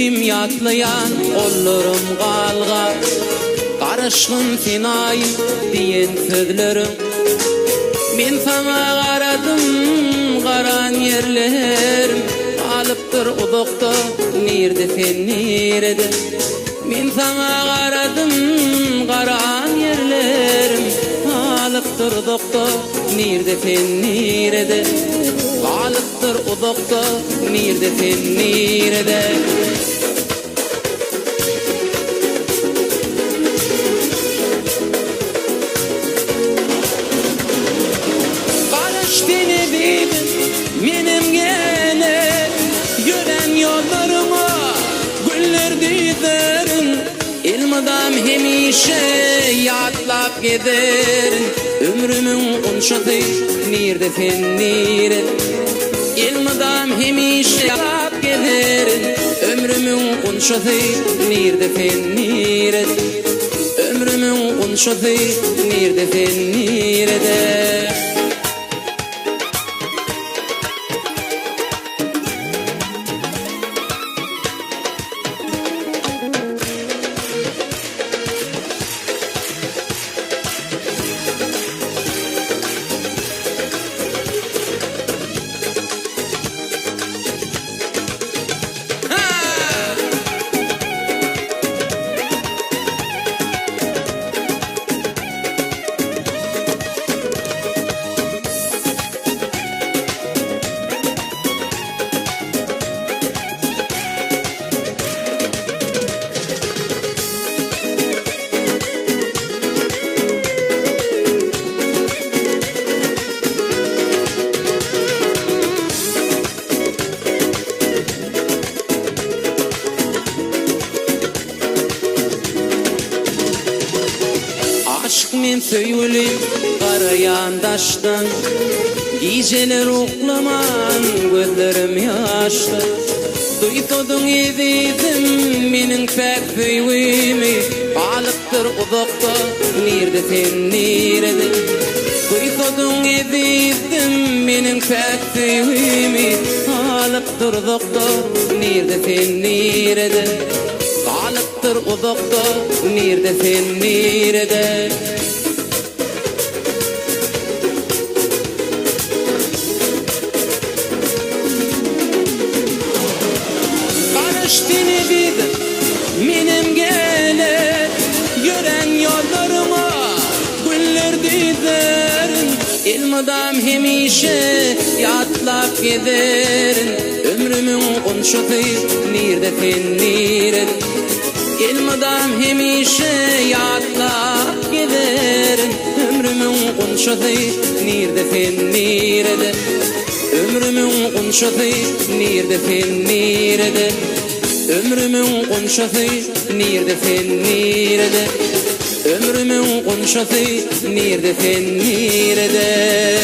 Söýgülim ýatlaýan gollarym galgap, Garaşgyn sen aýym diýen sözleriň. Men saňa garadym, garan ýerlerim, Galypdyr uzakda, nirde sen nirede? Men saňa garadym, garan ýerlerim, Galypdyr uzakda, nirde sen nirede? Galypdyr uzakda, nirde sen nirede? Garaş sen ezizim, menem gelerin, Ýörän ýollaryňa Güller düzerin, elmydam hemişe ýatlap gezerin. Ömrümiň gunçasy nirde sen nire? Elmydam hemişe ýatlap gezerin. Ömrümiň gunçasy nirde sen nire? Ömrümiň gunçasy nirde sen nirede? Aşyk men söýgülim garaýan daşdan Gijeler uklaman gözlerim ýaşda Duýsadyň ezizim meniň päk söýgimi Galypdyr uzakda nirde sen nirede Duýsadyň ezizim meniň päk söýgimi Galypdyr uzakda nirde sen nirede Galypdyr uzakda nirde sen nirede. Garaş sen eziz menem geler Ýörän ýollaryňa güller düzerin Elmydam hemişe ýatlap gezerin Ömrümiň gunçasy nirde sen nirede Elmydam hemişe ýatlap gezerin Ömrümiň gunçasy nirde sen nirede Ömrümiň gunçasy nirde sen nirede Ömrümiň gunçasy nirde sen nirede Ömrümiň gunçasy nirde sen nirede.